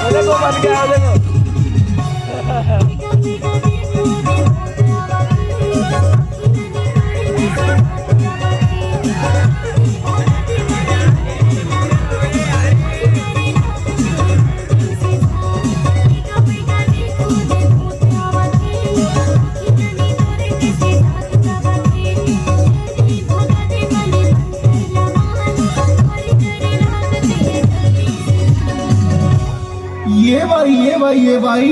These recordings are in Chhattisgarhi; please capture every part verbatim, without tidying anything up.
अरे वो मर गया, अरे वो। ये भाई, ये भाई, ये भाई,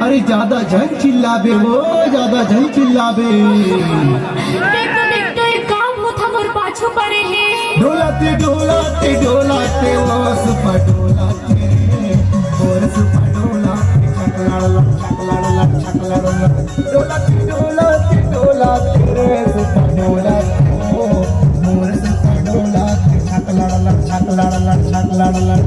अरे ज्यादा झन चिल्लाबे वो, ज्यादा झन चिल्लाबे। देख तो, देख तो, एक काम होत हमर पाछू परे हे। डोलाते, डोलाते, डोलाते, वो सुपर डोलाते रे, वो सुपर डोलाते, छकलाड़ लड़, छकलाड़ लड़, छकलाड़ लड़। डोलाते, डोलाते, डोलाते रे, सुपर डोलाते, वो मोर सुपर डोलाते, छकलाड़ लड़, छकलाड़ लड़, छकलाड़ लड़।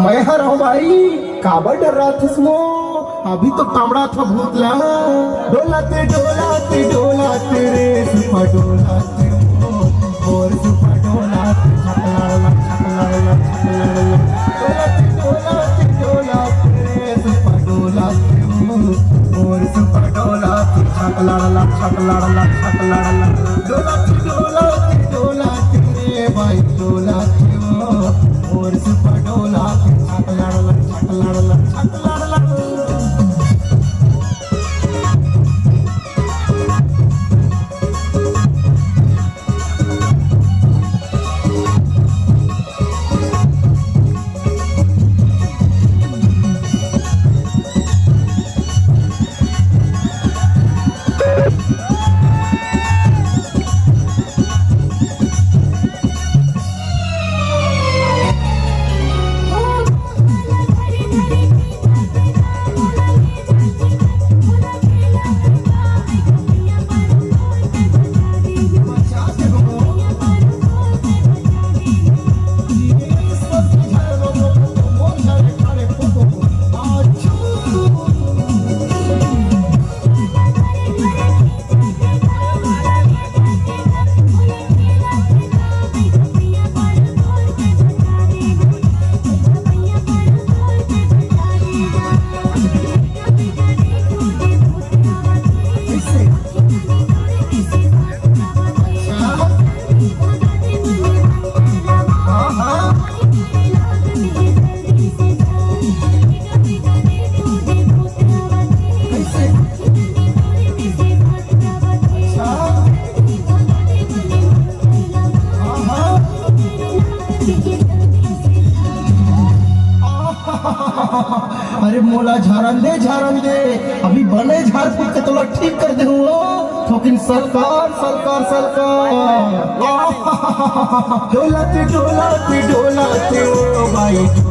मैं हर हूँ भाई, काबर डर्राथस मो? अभी तो कामड़ा था भूत ला। डोलाते, डोलाते, डोलाते रे, सुपर डोलाते हो, और सुपर डोलाते, छकलाला, छकलाला, छकलाला। डोलाते, डोलाते, डोलाते रे, सुपर डोलाते हो, और सुपर डोलाते, छकलाला, छकलाला, छकलाला। डोलाते, डोलाते, डोलाते रे भाई, डोलाते हो, और सुपर डोलाते, छकलाला, छकलाला, छकलाला। अरे मोला झारन दे, झारन दे, अभी बने झार फूक के तोला ठीक कर देहूं। थोकिन सलकार, सलकार, सलकार। डोलाते, डोलाते, डोलाते, ओ भाई।